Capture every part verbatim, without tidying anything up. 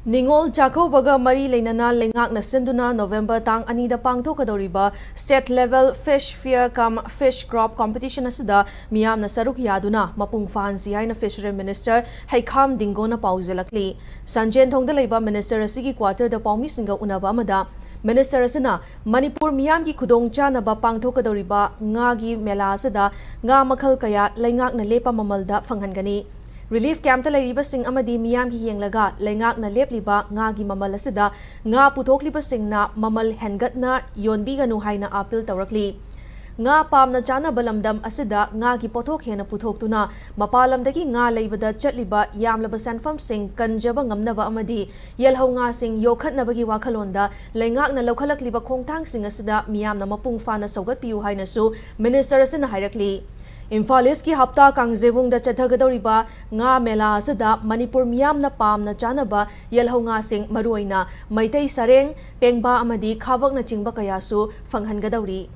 ꯅꯤꯉꯣꯜ ꯆꯥꯛꯀꯧꯕꯒ ꯃꯔꯤ ꯂꯩꯅꯅ ꯂꯩꯉꯥꯛꯅ ꯁꯤꯟꯗꯨꯅ ꯅꯣꯚꯦꯝꯕꯔ ꯇꯥꯡ ꯑꯅꯤꯗ ꯄꯥꯡꯊꯣꯛꯀꯗꯧꯔꯤꯕ State Level Fish Fair cum Fish Crop Competition ꯑꯁꯤꯗ ꯃꯤꯌꯥꯝꯅ ꯁꯔꯨꯛ ꯌꯥꯗꯨꯅ ꯃꯄꯨꯡ ꯐꯥꯍꯟꯁꯤ ꯍꯥꯏꯅ Fishery Minister ꯍꯩꯈꯥꯝ ꯗꯤꯡꯒꯣꯅ ꯄꯥꯎꯖꯦꯜꯂꯛꯂꯤ꯫ ꯁꯟꯖꯦꯟꯊꯣꯡꯗ ꯂꯩꯕ Minister ꯑꯁꯤꯒꯤ quarter ꯗ ꯄꯥꯎꯃꯤꯁꯤꯡꯒ ꯎꯅꯕ ꯑꯃꯗ Minister ꯑꯁꯤꯅ ꯃꯅꯤꯄꯨꯔ ꯃꯤꯌꯥꯝꯒꯤ ꯈꯨꯗꯣꯡꯆꯥꯅꯕ ꯄꯥꯡꯊꯣꯛꯀꯗꯧꯔꯤꯕ ꯉꯥꯒꯤ ꯃꯦꯂꯥ ꯑꯁꯤꯗ ꯉꯥ ꯃꯈꯜ ꯀꯌꯥ ꯂꯩꯉꯥꯛꯅ ꯂꯦꯞꯄ ꯃꯃꯜꯗ ꯐꯪꯍꯟꯒꯅꯤ꯫ Relief camp ꯇ ꯂꯩꯔꯤꯕꯁꯤꯡ ꯑꯃꯗꯤ ꯃꯤꯌꯥꯝꯒꯤ ꯌꯦꯡꯂꯒ ꯂꯩꯉꯥꯛꯅ ꯂꯦꯞꯂꯤꯕ ꯉꯥꯒꯤ ꯃꯃꯜ ꯑꯁꯤꯗ ꯉꯥ ꯄꯨꯊꯣꯛꯂꯤꯕꯁꯤꯡꯅ ꯃꯃꯜ ꯍꯦꯟꯒꯠꯅ ꯌꯣꯟꯕꯤꯒꯅꯨ ꯍꯥꯏꯅ appeal ꯇꯧꯔꯛꯂꯤ꯫ ꯉꯥ ꯄꯥꯝꯅ ꯆꯥꯅꯕ ꯂꯝꯗꯝ ꯑꯁꯤꯗ ꯉꯥꯒꯤ ꯄꯣꯠꯊꯣꯛ ꯍꯦꯟꯅ ꯄꯨꯊꯣꯛꯇꯨꯅ ꯃꯄꯥꯟ ꯂꯝꯗꯒꯤ ꯉꯥ ꯂꯩꯕꯗ ꯆꯠꯂꯤꯕ ꯌꯥꯝꯂꯕ ꯁꯦꯟꯐꯝꯁꯤꯡ ꯀꯟꯖꯕ ꯉꯝꯅꯕ ꯑꯃꯗꯤ ꯌꯦꯜꯍꯧ ꯉꯥꯁꯤꯡ ꯌꯣꯛꯈꯠꯅꯕꯒꯤ ꯋꯥꯈꯜꯂꯣꯟꯗ ꯂꯩꯉꯥꯛꯅ ꯂꯧꯈꯠꯂꯛꯂꯤꯕ ꯈꯣꯡꯊꯥꯡꯁꯤꯡ ꯑꯁꯤꯗ ꯃꯤꯌꯥꯝꯅ ꯃꯄꯨꯡ ꯐꯥꯅ ꯁꯧꯒꯠꯄꯤꯌꯨ ꯍꯥꯏꯅꯁꯨ Minister ꯑꯁꯤꯅ ꯍꯥꯏꯔꯛꯂꯤ꯫ ꯏꯝꯐꯥꯜ ꯏꯁꯀꯤ ꯍꯞꯇꯥ ꯀꯥꯡꯖꯩꯕꯨꯡꯗ ꯆꯠꯊꯒꯗꯧꯔꯤꯕ ꯉꯥ ꯃꯦꯂꯥ ꯑꯁꯤꯗ ꯃꯅꯤꯄꯨꯔ ꯃꯤꯌꯥꯝꯅ ꯄꯥꯝꯅ ꯆꯥꯅꯕ ꯌꯦꯜꯍꯧ ꯉꯥꯁꯤꯡ, ꯃꯔꯨꯑꯣꯏꯅ ꯃꯩꯇꯩ ꯁꯔꯦꯡ, ꯄꯦꯡꯕꯥ ꯑꯃꯗꯤ ꯈꯥꯕꯛꯅꯆꯤꯡꯕ ꯀꯌꯥꯁꯨ ꯐꯪꯍꯟꯒꯗꯧꯔꯤ꯫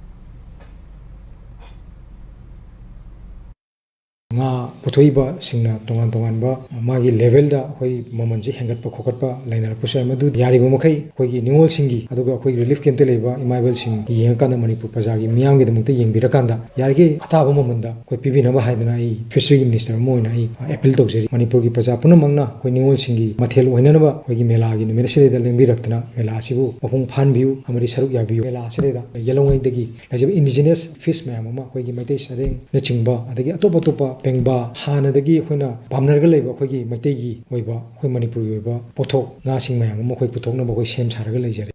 ꯉꯥ ꯄꯨꯊꯣꯛꯏꯕꯁꯤꯡꯅ ꯇꯣꯉꯥꯟ ꯇꯣꯉꯥꯟꯕ ꯃꯥꯒꯤ level ꯗ ꯑꯩꯈꯣꯏ ꯃꯃꯜꯁꯦ ꯍꯦꯟꯒꯠꯄ ꯈꯣꯀꯠꯄ ꯂꯩꯅꯔꯛꯄꯁꯨ ꯌꯥꯏ꯫ ꯃꯗꯨ ꯌꯥꯔꯤꯕ ꯃꯈꯩ ꯑꯩꯈꯣꯏꯒꯤ ꯅꯤꯉꯣꯜꯁꯤꯡꯒꯤ, ꯑꯗꯨꯒ ꯑꯩꯈꯣꯏꯒꯤ relief camp ꯇ ꯂꯩꯕ ꯏꯃꯥ ꯏꯕꯦꯜꯁꯤꯡ ꯌꯦꯡꯉꯀꯥꯟꯗ, ꯃꯅꯤꯄꯨꯔ ꯄ꯭ꯔꯖꯥꯒꯤ ꯃꯤꯌꯥꯝꯒꯤꯗꯃꯛꯇ ꯌꯦꯡꯕꯤꯔꯀꯥꯟꯗ ꯌꯥꯔꯤꯈꯩ ꯑꯊꯥꯕ ꯃꯃꯜꯗ ꯑꯩꯈꯣꯏ ꯄꯤꯕꯤꯅꯕ ꯍꯥꯏꯗꯅ ꯑꯩ Fishery ꯒꯤ Minister ꯑꯃ ꯑꯣꯏꯅ ꯑꯩ appeal ꯇꯧꯖꯔꯤ꯫ ꯃꯅꯤꯄꯨꯔꯒꯤ ꯄ꯭ꯔꯖꯥ ꯄꯨꯝꯅꯃꯛꯅ ꯑꯩꯈꯣꯏ ꯅꯤꯉꯣꯜꯁꯤꯡꯒꯤ ꯃꯊꯦꯜ ꯑꯣꯏꯅꯅꯕ ꯑꯩꯈꯣꯏꯒꯤ ꯃꯦꯂꯥꯒꯤ ꯅꯨꯃꯤꯠ ꯑꯁꯤꯗꯩꯗ ꯂꯦꯡꯕꯤꯔꯛꯇꯅ ꯃꯦꯂꯥ ꯑꯁꯤꯕꯨ ꯃꯄꯨꯡ ꯐꯥꯍꯟꯕꯤꯌꯨ ꯑꯃꯗꯤ ꯁꯔꯨꯛ ꯌꯥꯕꯤꯌꯨ꯫ ꯃꯦꯂꯥ ꯑꯁꯤꯗꯩꯗ ꯌꯦꯜꯍꯧꯉꯩꯗꯒꯤ ꯂꯩꯖꯕ indigenous fish ꯃꯌꯥꯝ ꯑꯃ, ꯑꯩꯈꯣꯏꯒꯤ ꯃꯩꯇꯩ ꯁꯔꯦꯡꯅꯆꯤꯡꯕ, ꯑꯗꯒꯤ ꯑꯇꯣꯞ ꯑꯇꯣꯞꯄ ꯄꯦꯡꯕꯥ, ꯍꯥꯟꯅꯗꯒꯤ ꯑꯩꯈꯣꯏꯅ ꯄꯥꯝꯅꯔꯒ ꯂꯩꯕ ꯑꯩꯈꯣꯏꯒꯤ ꯃꯩꯇꯩꯒꯤ ꯑꯣꯏꯕ, ꯑꯩꯈꯣꯏ ꯃꯅꯤꯄꯨꯔꯒꯤ ꯑꯣꯏꯕ ꯄꯣꯠꯊꯣꯛ, ꯉꯥꯁꯤꯡ ꯃꯌꯥꯝ ꯑꯃ ꯑꯩꯈꯣꯏ ꯄꯨꯊꯣꯛꯅꯕ ꯑꯩꯈꯣꯏ ꯁꯦꯝ ꯁꯥꯔꯒ ꯂꯩꯖꯔꯦ꯫